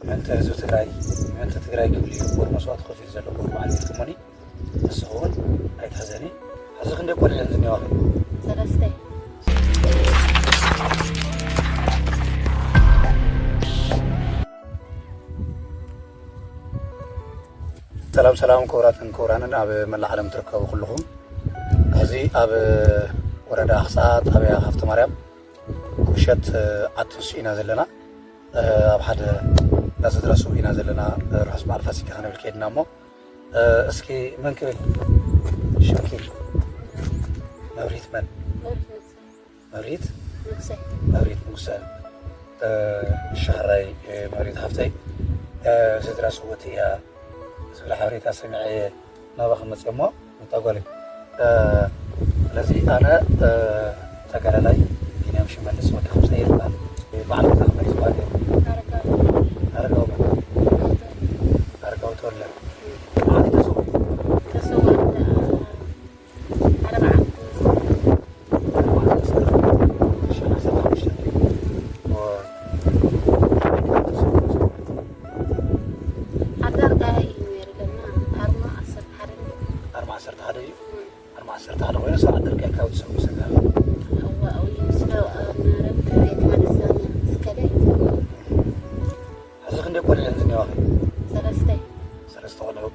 ምእንቲ ህዝቢ ትግራይ፣ ምእንቲ ትግራይ ክብል እዩ ክቡር መስዋእቲ ከፊሉ ዘሎ ክቡር በዓል ቤትኩሞኒ። ንስኺ እውን ኣይትሕዘኒ። ሕዚ ክንደይ ቆልዑ እየን ዝኒዋኺ? ሰለስተ። ሰላም ሰላም፣ ክቡራትን ክቡራንን ኣብ መላእ ዓለም ትርከቡ ኩልኹም፣ ሕዚ ኣብ ወረዳ ኣኽፃ ጣብያ ሃፍተ ማርያም ቁሸት ዓትንሱ ኢና ዘለና። ኣብ ሓደ እንዳ ስድራ ስውእ ኢና ዘለና። ርሑስ በዓል ፋሲካ ክንብል ከይድና እሞ፣ እስኪ መን ክብል ሽምኪ? መብርሂት መን? መብርሂት ንጉሰ። መብርሂት ንጉሰ። ሻሕራይ መብርሂት ሓፍተይ ስድራ ስውእቲ እያ ዝብል ሓበሬታ ሰሚዐ እየ ናባኺ መፅእ እሞ፣ ንታ ጓለይ። ስለዚ ኣነ ተጋዳላይ ቢንያም ሽመልስ ወዲ ከምሳ እየ ዝበሃል። በዓል ገዛ ከመይ ዝበሃል እዮም? ኣረጋዊ መን? ኣረጋዊ ተወለ። በዓል ተሰው? ተሰው ኣርባዓ። ኣብ ዳርጋ እዩ ነይሩ ድማ ኣርማ ዓሰርተ ሓደ። ኣርማ ዓሰርተ ሓደ እዩ። ኣርማ ዓሰርተ ሓደ ኮይኑ፣ ሰብዓ ደርጋ ካብ ዝሰሩ ይሰጋር። እዋ፣ እው፣ ምስ ደው ኣናረብ ከቤት መለሰ እስከደ። ሕዚ ክንደይ ቆልዑ እየን ዝኒዋኺ? ሰለስተ። ሰለስተ ቆልዑ።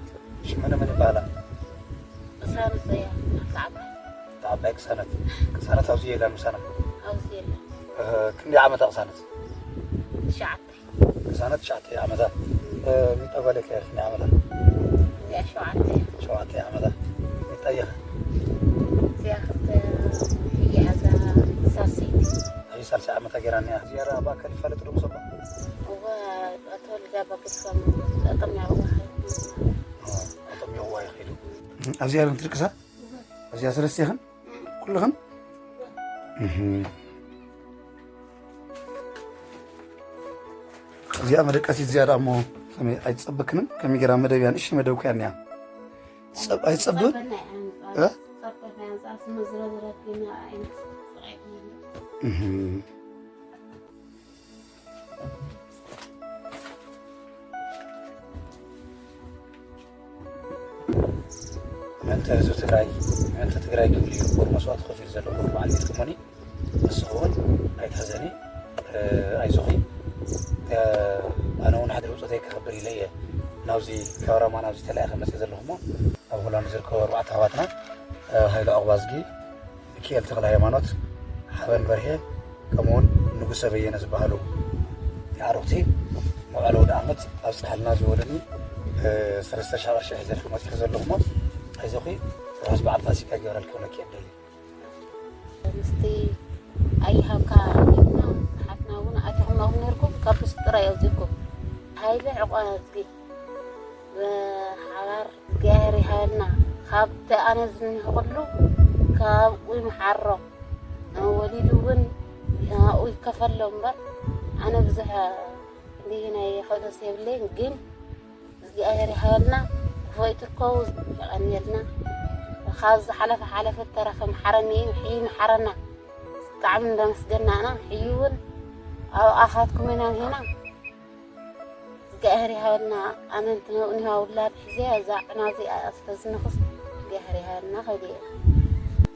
ሽመን መን ይበሃላ? ቅሳነት እያ፣ እታ ዓባይ። እታ ዓባይ ቅሳነት። ቅሳነት ኣብዚ የላን ምሳና? ኣብዚ የለን። እ፣ ክንደይ ዓመታ ቅሳነት? ትሽዓተ። ቅሳነት ትሽዓተ ዓመታ። እ፣ ሚጣ ጓለይ ከ ክንደይ ዓመታ? እዚኣ ሸውዓተ። ሸውዓተ ዓመታ። ሚጣ እያ። እዚኣ ክልተ እያ፣ እዛ ሳልሰይቲ። ኣብዚ ሳልሰይ ዓመታ ገይራ እኒኣ። ዝያዳ ብኣካል ይፋለጡ ዶ ምሶባ? እወ፣ ተወልዳ በግድፎም ጠጠም ያውዋ። እ፣ ጠጠም ያውዋ ይኸይዱ። ኣብዚኣ ዶ ትድቅሳ? ኣብዚኣ ሰለስቴኽን? ኩልኽን? እህ። እዚኣ መደቀሲት እዚኣ ደኣ እሞ ከመይ ኣይትጸበክንን? ከመይ ገይራ መደብ እያ? ንእሽተይ መደብ እኮ እያ እኒኣ። ትጸብ-፣ ኣይትጸብን? እ? እህ። ምእንቲ ህዝቢ ትግራይ፣ ምእንቲ ትግራይ ክብል እዩ ክቡር መስዋእቲ ከፊሉ ዘሎ ክቡር በዓል ቤትኩሞኒ። ንስኺ እውን ኣይትሕዘኒ፣ እ፣ ኣይዞኺ። እ፣ ኣነ እውን ሕድሪ ብፆተይ ከኽብር ኢለ እየ ናብዚ ካብ ራማ ናብዚ ተላኢኸ መፅእ ዘለኹ እሞ፣ ኣብ ሆላንድ ዝርከቡ ኣርባዕተ ኣሕዋትና፣ እ፣ ሃይለ ዑቕባዝጊ፣ ሚኪኤል ተኽለ ሃይማኖት፣ ሓበን በርሄ፣ ከምኡውን ንጉሰ በየነ ዝበሃሉ ኣዕሩኽቲ መውዓሊ ኣውደ ዓመት ኣብፅሓልና ዝበሉኒ፣ እ፣ ሰለስተ ሺሕ ቅርሺ ሒዘልኪ መፂእኪ ዘለኹ እሞ፣ ኣይዞኺ፣ ርሑስ በዓል ፋሲካ ይግበረልኪ ክብለኪ እየ ደሊ። ምስቲ ኣይሃብካ ኢልና ዝሓትና እውን ኣቲኹም ኢኹም ነይርኩም፣ ካብ ብሱ ጥራይ ኣውፂእኩም። ሃይለ ዕቋ እዝጊ ብሓባር እግዚኣብሔር ይሃበልና። ካብቲ ኣነ ዝኒሆ ኩሉ ካብኡ ይምሓሮ። ወሊዱ እውን ኣብኡ ይከፈሎ እምበር፣ ኣነ ብዙሕ ክንዲ ናይ ክእለት የብለይን፣ ግን እግዚኣብሔር ይሃበልና። ክፉእ ኣይትርከቡ፣ የቐንየልና። ካብ ዝሓለፈ ሓለፈ፣ ዝተረፈ መሓረኒ እዩ፣ ይምሓረና። ብጣዕሚ እንዳመስገና ኢና። ሕጂ እውን ኣብ ኣኻትኩም ኢና እኒሄና። እግዚኣብሔር ይሃበልና። ኣነ እንተ ንዋ ውላድ ሒዘ እዛ ዕና እዚኣ ስለ ዝንኹስ እግዚኣብሔር ይሃበልና ከይደ እየ።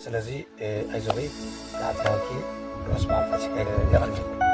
ስለዚ፣ እ፣ ኣይዞኺ፣ ንዓኺ ሃብኪ፣ ርሑስ በዓል ፋሲካ የቐንየልና።